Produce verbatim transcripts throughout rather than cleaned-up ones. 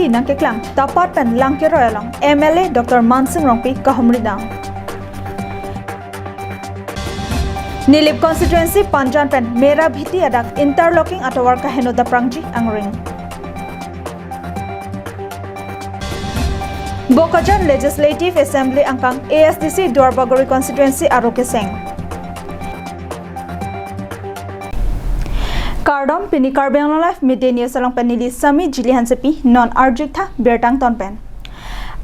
nangkeklang, Tapat pen Langkeroi along M L A Doctor Mansing Rongpi kahumri dam. Nilip constituency Panjan pen Mera Bhiti adak interlocking atovar kaheno daprangji angring. Bokajan Legislative Assembly angkang A S D C Duarbagori constituency aro keseng. Kardom, pini Karbi Anglong Live Midday News along pen neli Sami Jili Hansepi, non arjutha birta angton pen.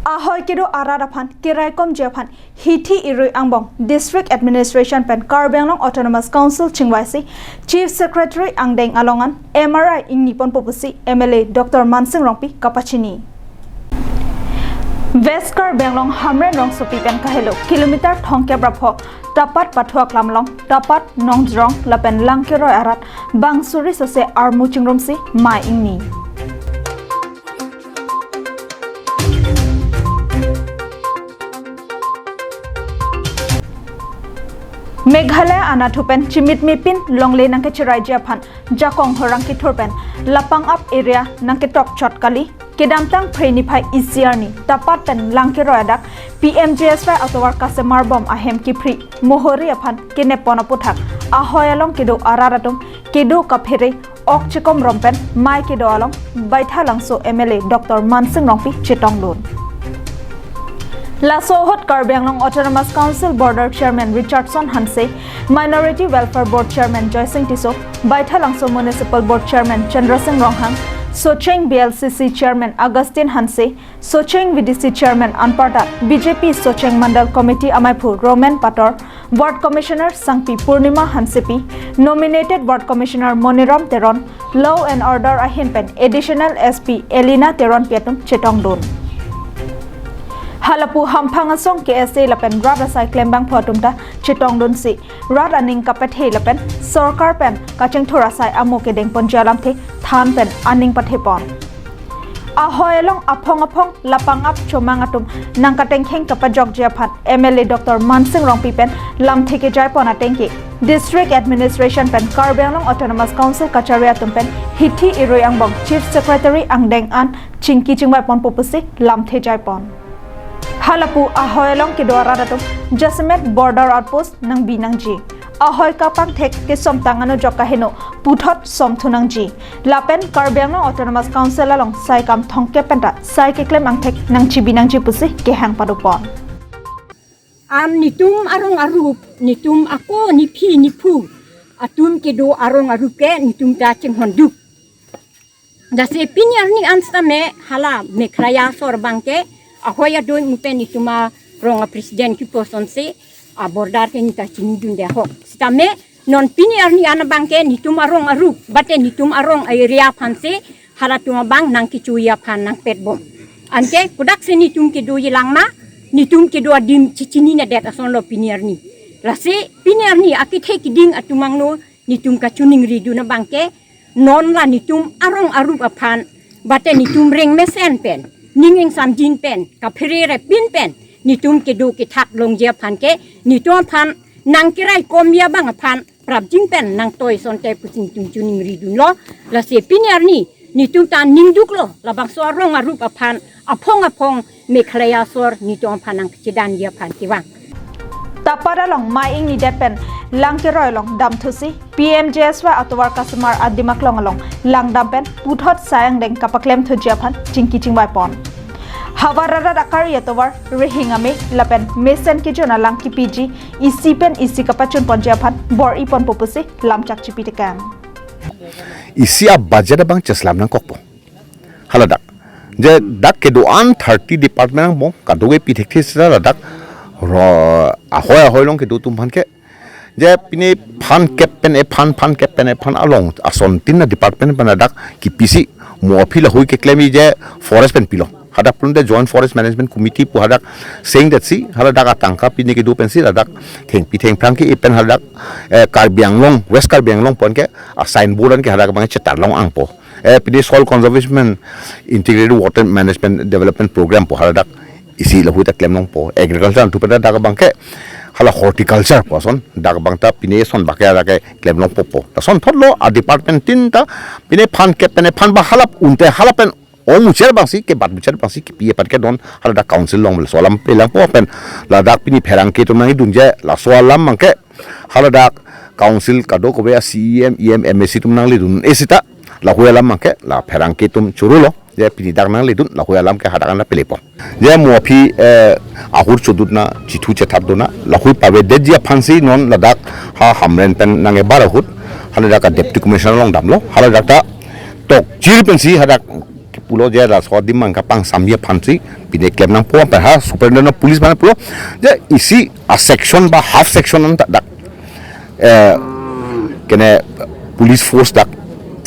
Ahoi kedo arat aphan keraikomji aphan hithi irui angbong District Administration pen Karbi Anglong Autonomous Council chingvaisi Chief Secretary angdeng along an M R I ingni ponpo pusi M L A Doctor Mansing Rongpi kapachini. West Karbi Anglong Hamren rongsopi pen kahelo kilometer thomkep ra pho Tapat pathu aklam along Tapat, Nongjrong lapen Langkeroi arat bang suri sose armu chingrumsi mei ingni. Meghalaya anatthu pen chimitmepin longle nangkechiraiji aphan jakong horang kithur pen Lapangap area nangketok chot kali. Kedamtang Phre niphai isi arni Tapat pen Langkeroi adak P M G S Y atovar kasemar bom ahem kiphri mohori aphan kenep pon aputhak ahoi along kedo arat atum kedo kaphere ok chekom rom pen mei kedo along Baithalangso M L A Doctor Mansing Rongpi chetongdun. Laso ahut Karbi Anglong Autonomous Council Border Chairman Richardson Hanse, Minority Welfare Board Chairman Joysing Tisso, Baithalangso Municipal Board Chairman Chandra Singh Ronghang, Socheng B L C C Chairman Augustine Hanse, Socheng V D C Chairman anparta B J P Socheng Mandal Committee amaiphu Roman Pator, Ward Commissioner Sangpi Purnima Hansepi, Nominated Ward Commissioner Moniram Teron, Law and Order ahin pen Additional S P Elena Teronpi atum chetongdun. Halapu hamphang asong K S A lapen rat asai klembangphu atum ta chetongdunsi rat aning kapathe lapen sorkar pen kachingthur asai amo kedengponji alamthe than pen aning pathe pon. Ahoi along aphong aphong Lapangap Chomang atum nangkatengkheng kapajokji aphan M L A Doctor Mansing Rongpi pen lamthe kejai pon atengke District Administration pen Karbi Anglong Autonomous Council kachari atum pen hithi irui angbong Chief Secretary angdeng an chingki chingvai ponpo pusi lamthe jai pon. Halapu ahoi along kedo arat atum jasemet border outpost nangbi nangji. Ahoi kapangthek kesomtang anujok kaheno puthot somthu nangji. Lapen Karbi Anglong Autonomous Council along sai kam thomkep penta sai keklem angthek nangchibi nangji pusi kehang padopon. An netum arong arup, netum ako nephi nephu atum kedo arong arup ke netum ta chinghonduk. Lasi pini arni an sitame hala Meghalaya asor abangke ahoi adoi mupen netum arong a president kipu asonsi a border ke neta chinidunde ahok. Sitame non pini arni an abangke netum arong arup, bate netum arong a area aphansi halatum abang nangkechoji aphan nangpet bom. Anke kodaksi netum kedoji lang ma, netum kedo adim chichininedet asonlo pini arni. Lasi pini arni akethe keding atum angno netum kachoningridun abangke non la netum arong arup aphan, bate netum rengmesen pen, ning ingsamjin pen, kaphere repin pen netum kedo kethak longji aphan ke netum aphan nangkeraikomji abang aphan prapjin pen nangtoi asonte pusi netum choningridunlo. Lasi pini arni netum ta ningduklo, labangso arong arup aphan aphong aphong Meghalaya asor netum aphan nangchedanji aphan kevang. Tapat along mei ingnidet pen Langkeroi along damthusi P M G S Y atovar kasemar adim aklong along langdam pen puthot sai angdeng kapaklemthuji aphan chingki chingvai pon. Havar arat akari atovar rihing ame lapen mesen kejun alang kipiji isi pen isi kapachun ponji aphan bor-i ponpo pusi lamchak chipi tekang. Isi a budget abang cheslam nangkokpo. Haladak. Je dak kedo-an thirty department angbong, kadokave pi thekthe sita ladak ro-, ahoi ahoi along kedo atum aphan ke. Je pini phan kep pen ephan, phan kep pen ephan along asontin a department pen ladak kipisi mo aphi lahui keklemji je forest pen pilo. Hadak pulote Joint Forest Management Committee pu hadak sengdetsi, haladak atangka pini kedo pensi ladak thengpi thengphrang ke-e pen haladak, eh, Karbi Anglong, West Karbi Anglong aphan ke a signboard an ke hadak abang chetar long angpo. Eh, pini Soil Conservation, Integrated Water Management Development Program pu haladak isi lahui ta klem longpo. Agriculture an thupen dak abang ke hala horticulture pu ason dak abang ta pini ason abang ke hadak ke klem longpo po. Lasonthotlo a department tin ta pini phan kep pen ephan ba halap unte halap pen ong muchot abangsi, kebat muchot abangsi kipi aphan ke non haladak council along laso alam pelangpo pen ladak pini pherangke atum nangdunji laso alam abangke haladak council kadokave a C E M, E M, M A C atum nangledun-e seta lahui alam abangke la pherangke atum chorolo. Je pini dak nangledun lahui alam ke hadak an pelepo. Je mo aphi, eh, ahut chodun na, chithu chethap dun na, lahui pavedetji aphansi non ladak ha Hamren pen nangkebar ahut haladak a deputy commissioner along damlo, haladak ta tokchir pensi hadak pulo je laso adim abang kapangsamji aphansi pine klem nangpo pen ha superintendent of police abang pulo je isi a section ba half section anta dak, eh, kene police force dak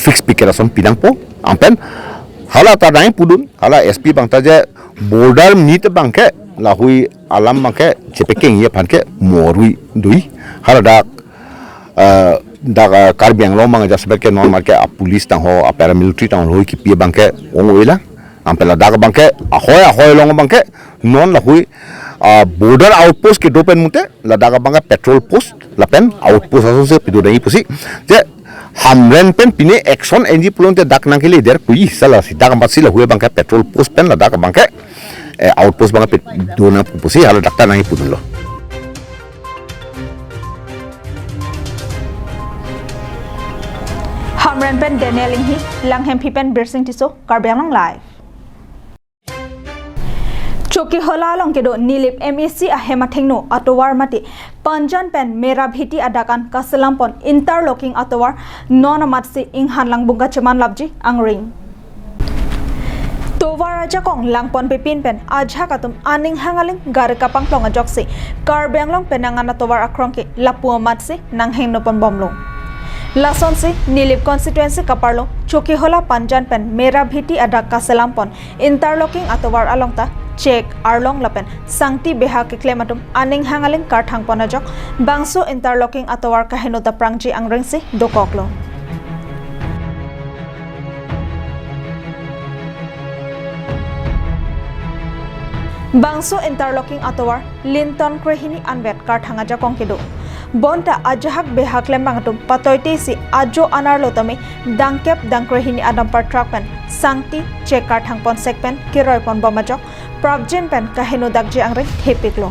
fix piket ason pi nangpo. Anpen hala ta nangpudun, hala S P abang ta je border meet abangke lahui alam abangke chepekengji aphan ke mo arui do-i. Haladak, eh, dak, eh, Karbi Anglong abang ajat seber ke non mat ke a police tangho, a paramilitary tangho lahui kipi abangke ong-e lang. Anpen ladak abangke ahoi ahoi along abangke non lahui, ah, border outpost kedo pen mute ladak abangke patrol post lapen outpost asonsi pido dei pusi. Je Hamren pen pine action enji pulote dak nangkeleder pu-i, lasi dak amatsi lahui abangke patrol post pen ladak abangke, eh, outpost abangke pit dona pusi haladak ta nangpudunlo. Hamren pen Daniel Inghi, Langhemphi pen Birsing Tisso, Karbi Anglong Live. Chokihola along kedo Nilip M A C ahem athengno atovar mate Panjan pen Merabheti adak an kaselam pon interlocking atovar non amatsi inghan langbung kacheman lapji angring. Tovar ajakong langpon pepin pen ajahak atum aning hangaling gari kapangplong ajoksi Karbi Anglong penang an atovar akrong ke lapu amatsi nanghingno pon bomlo. Lasonsi Nilip constituency kaparlo Chokihola Panjan pen Merabheti adak kaselam pon interlocking atovar along ta chek, arlong lapen sangti beha keklem atum aning hangaling karthang pon ajok bangso interlocking atovar kaheno ta prangji angringsi dokoklo. Bangso interlocking atovar linton krehini anvet karthang ajakong kedo. Bonta ajahak beha klembang atum patoitesi ajo anerlo tame dangkep dangkrehini adampar truck pen sangti chek karthang pon sek pen keroi pon bom ajok prapjin pen kaheno dakji angring thepiklo.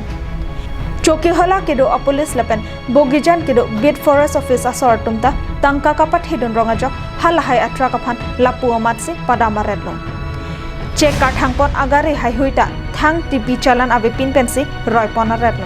Chokihola kedo apolice lapen Bogijan kedo beat forest office asor atum ta tangka kapathedun rong ajok halahai a truck aphan lapu amatsi padam aretlo. Chek karthang pon agari haihui ta thang tipi chalan avepin pensi roi pon aretlo.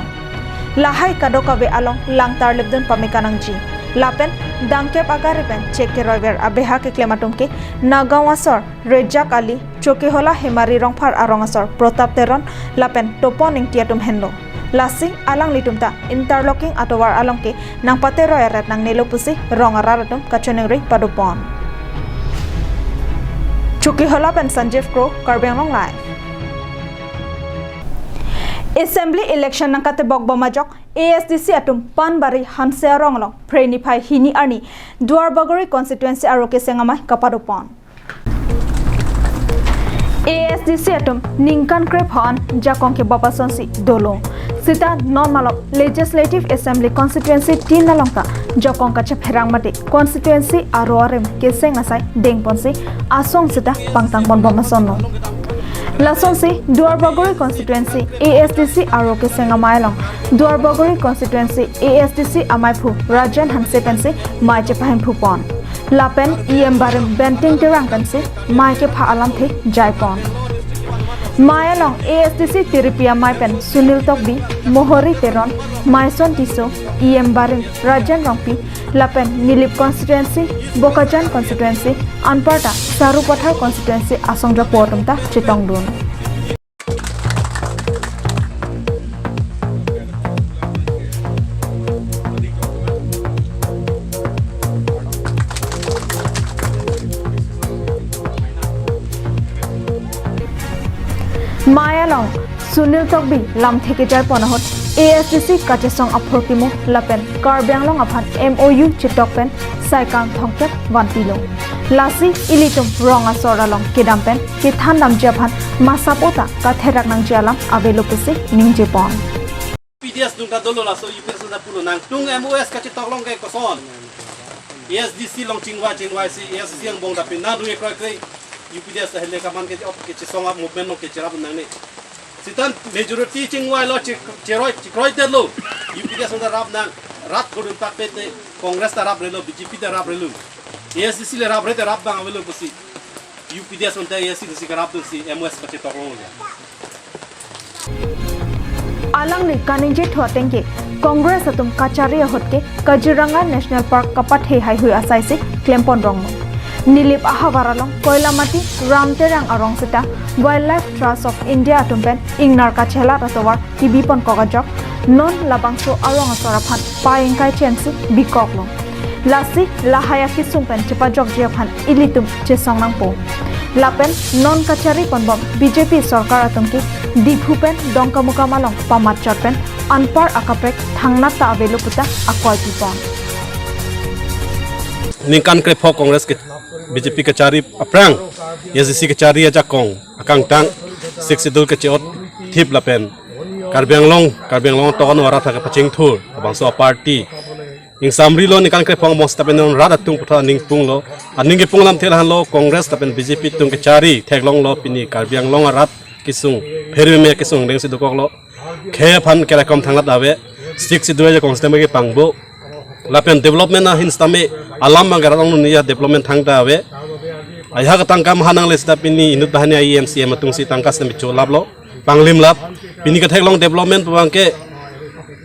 Lahai kadokave along langtar lepdun pame kanangji. Lapen dangkep agari pen chek keroiver abeha keklem atum ke Nagaon asor Rejak Ali, Chokihola Hemari Rongphar arong asor Protap Teron lapen Topon Ingti atum henlo. Lasi alanglitum ta interlocking atovar along ke nangpateroi aret nangnelo pusi rong arat atum kachiningri padopon. Chokihola pen Sanjeev Kro, Karbi Anglong Live. Assembly election nangkatebok bom ajok A S D C atum Panbari Hanse arong along Phre niphai hini arni Duarbagori constituency aro keseng amei kapadopon. A S D C atum ningkan krepho an jakong kebap asonsi dolo. Seta non malom Legislative Assembly Constituency tin along ta jakong kachepherang mate constituency aro arim keseng asai dengponsi asong seta pangtang pon bom asonlo. Lasonsi Duarbagori constituency A S D C aro keseng amei along Duarbagori constituency A S D C ameiphu Rajen Hanse pensi mei chepahemphu pon. Lapen E M barim Benting Terang pensi mei kepha alamthe jaipon. Mei along A S D C tiripi amei pen Sunil Tokbi, Mohori Teron, Maison Tisso, E M barim Rajen Rongpi, lapen Nilip constituency, Bokajan constituency, anparta Sarupathar constituency asong japo atum ta chetongdun. Mei along Sunil Tokbi lamthe kejaipon ahut A S D C kachesong aphurkimo lapen Karbi Anglong aphan M O U chetok pen saikang thomkep vanpilo. Lasi ilitum rong asor along kedam pen kethan damji aphan masap ota katherak nangji alam avelo pusi ningjepon. P D S nung ta dolo laso U P S nung ta pulo nangtum M O S kachetok along ke koson. A S D C along chingvai chingvaisi A S D C angbong ta pinang dui kroikre. U P D S ahile kaman ke op ke chesong up movement lo ke cherap nangne. Seta majority chingvai lo che-, cheroi, chekroidetlo. U P D S anta rap nang, rat kodun pakpet te, Congress ta raprelo, B J P ta raprelo. A S D C le rapre te rap bang avelo pusi. U P D S anta A S D C si karap dunsi M O S pachetok lo. Alangli kaningje thu ateng ke Congress atum kachari ahut ke Kaziranga National Park kapathe haihui asai si klempon ronglo. Nilip ahavar along Koilamati Ram Terang arong seta Wildlife Trust of India atum pen ingnar kachelat atovar kibipon kok ajok non labangso arong asor aphan pa-ingkai chensi bikoklo. Lasi lahai akesung pen chepajokji aphan ilitum chesong nangpo. Lapen non kachari ponbom B J P sorkar atum ke Diphu pen Dongkamukam along pamatchot pen anpar akaprek thangnat ta avelo puta akoi pipon. Ningkan krepho Congress ke B J P kachari aphrang, A S D C kachari ajakong akangtang Sixth Schedule kache-ot thip lapen Karbi Anglong, Karbi Anglong atok anu arat kepachingthur labangso aparty ingsamrilo, ningkan krepho mos tapen non rat atum puthot aning punglo. Aning kepung lamthe lahenlo, Congress lapen B J P atum kachari theklonglo, pini Karbi Anglong arat kesung, phereme kesung dengsi dokoklo. Khei aphan kerakom thangnat ave, Sixth Schedule ajakong sitame kepangbo. Lapen development ahin sitame alam abang ke rat angluni ya development thangta ave. Ajahak atangka maha nangle seta pini inut banghini I M C M atum si tangka sitame cholaplo, panglimlap. Pini ketheklong development abang ke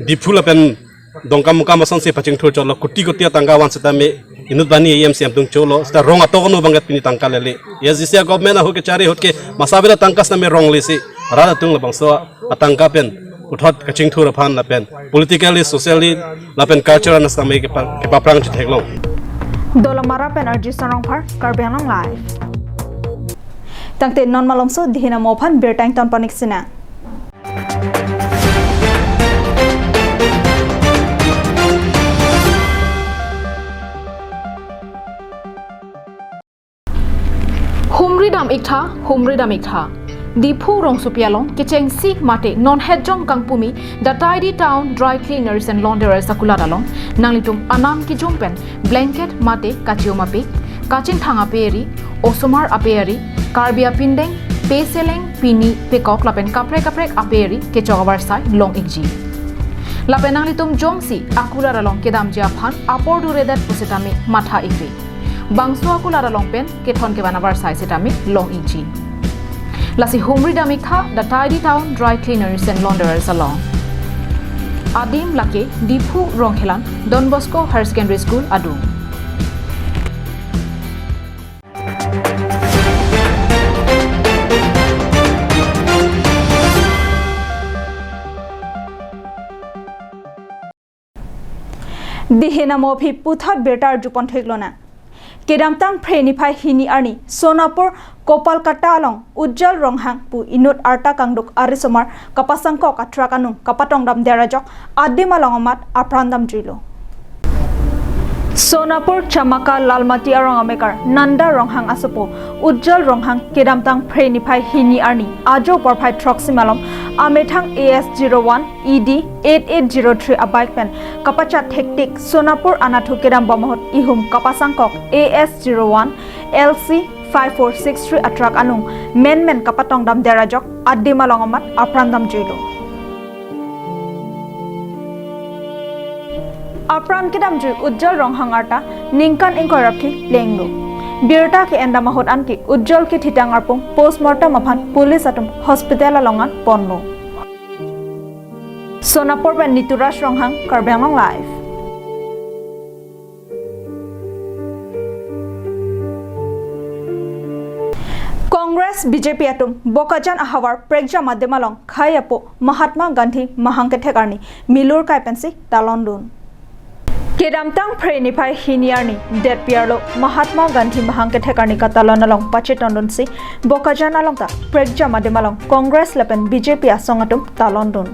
Diphu lapen Dongkamukam asonsi pachingthur chotlo, koti koti atangka van sitame inut banghini I M C M atum cholo, seta rong atok anu abang ke pini tangka lele. A S D C government ahut kachari ahut ke masa bela tangka sitame ronglesi, rat atum labangso atangka pen puthot kachingthur aphan lapen politically, socially lapen cultural na sitame kepa-, kepaphrang chetheklong. Dolamara pen R J Sonrongphar, Karbi Anglong Live. Tangte non malomso dihina mo aphan birta ington panik sina. Humri dam-iktha, humri dam-iktha. Diphu rongsopi along kechengsi mate non hetjong kangpumi The Tidy Town Dry Cleaners and Launderers akulat along nanglitum anam kejum pen blanket mate kachium apik, kachingthang ape-ari, osomar ape-ari, Karbi apindeng, peseleng, pini, pekok lapen kaprek kaprek ape-ari kechok avarsai long-ikji. Lapen nanglitum jongsi akulat along kedamji aphan apor duredet pusitame matha-ikri. Bangso akulat along pen kethon kevan avarsai sitame long-ikji. Lasi humri dam-iktha The Tidy Town Dry Cleaners and Launderers along. Adim lake Diphu Rongkhelan Don Bosco Higher Secondary School adung. Dihina mo aphi puthot birta arjupon theklonang. Kedamtang Phre niphai hini arni Sonapur Kopalkata along Ujjal Ronghang pu inut arta kangduk arisomar kapasangkok atruck anung kapatongdam der ajok adim along amat apran damjuilo. Sonapur Chamaka Lalmati arong amekar Nanda Ronghang asopo Ujjal Ronghang kedamtang Phre niphai hini arni ajo porphai throksi malom amethang A S zero one E D eight eight zero three abike pen kapachat thektik Sonapur anatthu kedambom ahut ihum kapasangkok A S zero one L C five four six three atruck anung menmen kapatongdam der ajok adim along amat apran damjuilo. Apran kedamjui Ujjal Ronghang arta ningkan ingkoi ra phli plenglo. Birta ke-endam ahut anke Ujjal kethitang arpum postmortem aphan police atum hospital along an ponlo. Sonapur pen Nituraj Ronghang, Karbi Anglong Live. Congress B J P atum Bokajan ahavar prekjam adim along khei apo Mahatma Gandhi mahang kethek arni milur kai pensi talon dun. Kedamtang Phre niphai hini arni detpi arlo Mahatma Gandhi mahang kethek arni katalon along pachetong dunsi Bokajan along ta prekjam adim along Congress lapen B J P asong atum talon dun.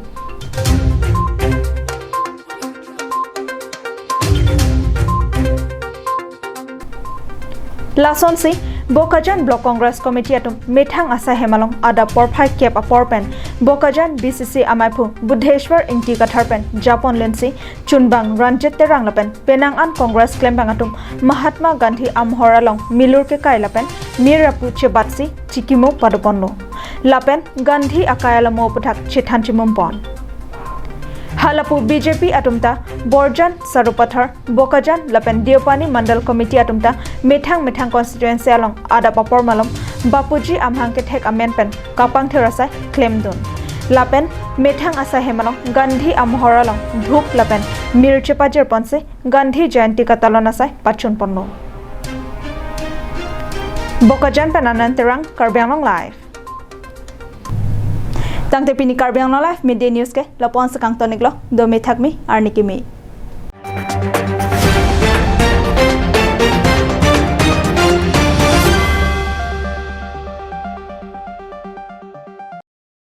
Lasonsi Bokajan Block Congress Committee atum methang asai hem along adap porphai kep apor pen Bokajan B C C amaiphu Buddheshwar Ingti Kathar pen Japon Lensi, Chunbang Ranjit Terang lapen penang an Congress klembang atum Mahatma Gandhi amohor along milur kekai lapen mir apu chebatsi chikimo padoponlo. Lapen Gandhi akai alamo aphuthak chethan chimumpon. Halapu B J P atum ta Borjan, Sarupathar, Bokajan lapen Deopani Mandal Committee atum ta methang methang constituency along adap apor malom Bapuji amahang kethek amen pen kapangthir asai klemdun. Lapen methang asai hem along Gandhi amohor along dhup lapen mir chepajirponsi Gandhi Jayanti katalon asai pachunponlo. Bokajan pen Anand Terang, Karbi Anglong Live. Tangte pini Karbi Anglong Live Midday News ke lapu-an si kangton-iklo, do mithak mi, arni kimi.